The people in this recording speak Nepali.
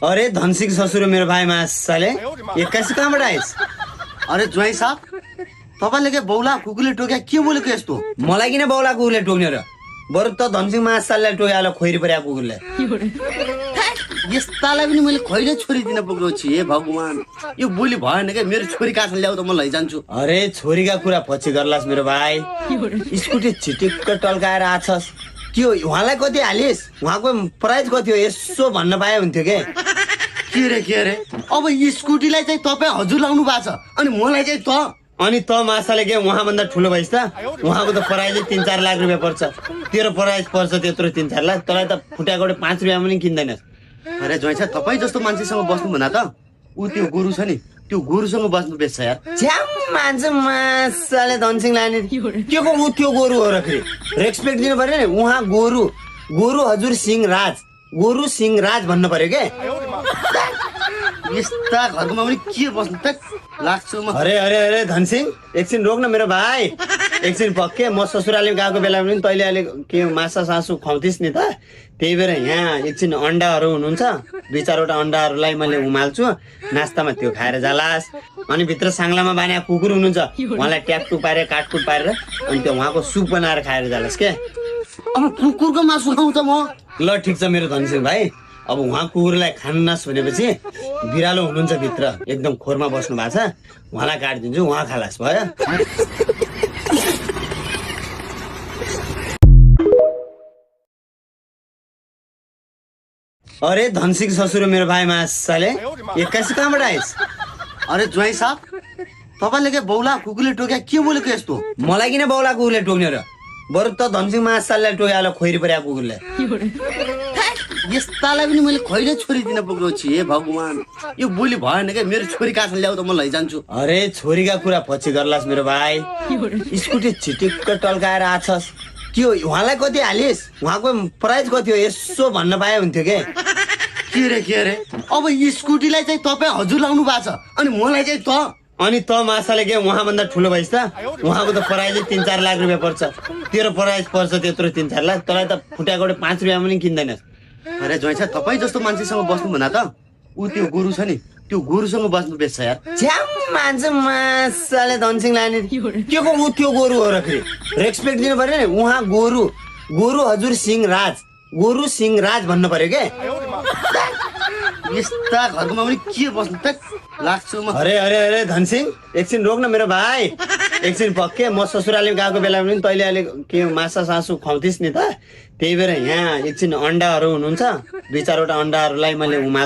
अरे धनसिंह ससुर मेरो भाइ मासाले 21 कहाँबाट आइस? अरे ज्वाइँ साहब, तपाईँले के बौला कुकुरले टोक्या के बोलेको यस्तो? मलाई किन बौला कुकुरले टोक्ने र? बरु त धनसिंह मासाले टोक्यालो खोइरी परेको कुकुरले। यस्तालाई पनि मैले खैले छोरी दिन पुग्नु छु। हे भगवान, यो बोली भएन क्या। मेरो छोरी काठमा ल्याउ त म लैजान्छु। अरे छोरीका कुरा पछि गर्लास मेरो भाइ। स्कुटी छिटिक्क टल्काएर आछस्। के हो उहाँलाई कति हालिस? उहाँको प्राइस कति हो यसो भन्न पाए हुन्थ्यो के? के रे अब स्कुटीलाई चाहिँ तपाईँ हजुर लाउनु भएको छ अनि मलाई चाहिँ त? अनि त मासाले के उहाँभन्दा ठुलो भइस त? उहाँको त प्राइजै 3-4 लाख रुपियाँ पर्छ। तेरो प्राइस पर्छ त्यत्रो 3-4 लाख। तँलाई त फुटाकोटे 5 रुपियाँ पनि किन्दैनस्। अरे ज्वाइँ साहब, तपाईँ जस्तो मान्छेसँग बस्नु भन त। ऊ त्यो गोरु छ नि, त्यो गोरुसँग बस्नु बेच्छ यार। छ्याम मान्छे मासाले धनसिंह लाने के को ऊ त्यो गोरु हो र फेरि? रेस्पेक्ट दिनु पर्यो नि। उहाँ गोरु हजुर सिंह राज, गोरु सिंह राज भन्नु पर्यो के? यस्ता घरकोमा पनि के बस्नु त लाग्छ म। अरे धनसिंह एकछिन रोक न मेरो भाइ। एकछिन पक्के म ससुराली गएको बेला पनि तैँले अहिले के माछा सासु खुवाउँथिस् नि त। त्यही भएर यहाँ एकछिन अन्डाहरू हुनुहुन्छ, 2-4वटा अन्डाहरूलाई मैले उमाल्छु। नास्तामा त्यो खाएर जालास। अनि भित्र साङ्लामा बाने कुकुर हुनुहुन्छ, उहाँलाई ट्याकटुक पारेर काटकुट पारेर अनि त्यो उहाँको सुप बनाएर खाएर जालास के? अब कुकुरको मासु खाउँछ म? ल ठिक छ मेरो धनसिंह भाइ। अब उहाँ कुकुरलाई खान्नास् भनेपछि बिरालो हुनुहुन्छ भित्र, एकदम खोरमा बस्नु भएको छ, उहाँलाई काटिदिन्छु, उहाँ खालास भयो। अरे धनसिंह ससुर मेरो भाइ मासाले 21 कहाँबाट आइस? अरे ज्वाइँ साहब, तपाईँले के बौला कुकुरले टोक्या के बोलेको यस्तो? मलाई किन बौला कुकुरले टोक्ने र? बरु त धनसिंह मासाले टोक्यालो खोइरी परेको कुकुरले। यस्तालाई पनि मैले खैले छोरी दिन पुग्नु छु। हे भगवान, यो बोली भएन क्या। मेरो छोरी काठमा ल्याउ त म लैजान्छु। अरे छोरीका कुरा पछि गर्लास मेरो भाइ। स्कुटी छिटिक्क टल्काएर आछस्। के हो उहाँलाई कति हालिस? उहाँको प्राइस कति हो यसो भन्न पाए हुन्थ्यो के रे अब स्कुटीलाई चाहिँ तपाईँ हजुर लाउनु भएको छ अनि मलाई चाहिँ त? अनि त मासाले के उहाँभन्दा ठुलो भइस त? उहाँको त प्राइजै 3-4 लाख रुपियाँ पर्छ। तेरो प्राइस पर्छ त्यत्रो 3-4 लाख। तँलाई त फुटाकोटे 5 रुपियाँ पनि किन्दैनस्। अरे ज्वाइँ साहब, तपाईँ जस्तो मान्छेसँग बस्नु भन त। ऊ त्यो गोरु छ नि, त्यो गोरुसँग बस्नु बेच्छ यार। छ्याम मान्छे मासाले धनसिंह लाने के को ऊ त्यो गोरु हो र फेरि? रेस्पेक्ट दिनु पर्यो नि। उहाँ गोरु हजुर सिंह राज, गोरु सिंह राज भन्नु पर्यो के? यस्ता घरकोमा पनि के बस्नु त लाग्छ म। अरे धनसिंह एकछिन रोक न मेरो भाइ। एकछिन पक्के म ससुराली गएको बेला पनि तैँले अहिले के माछा सासु खुवाउँथिस् नि त। त्यही भएर यहाँ एकछिन अन्डाहरू हुनुहुन्छ, 2-4वटा अन्डाहरूलाई मैले उमाल्छु।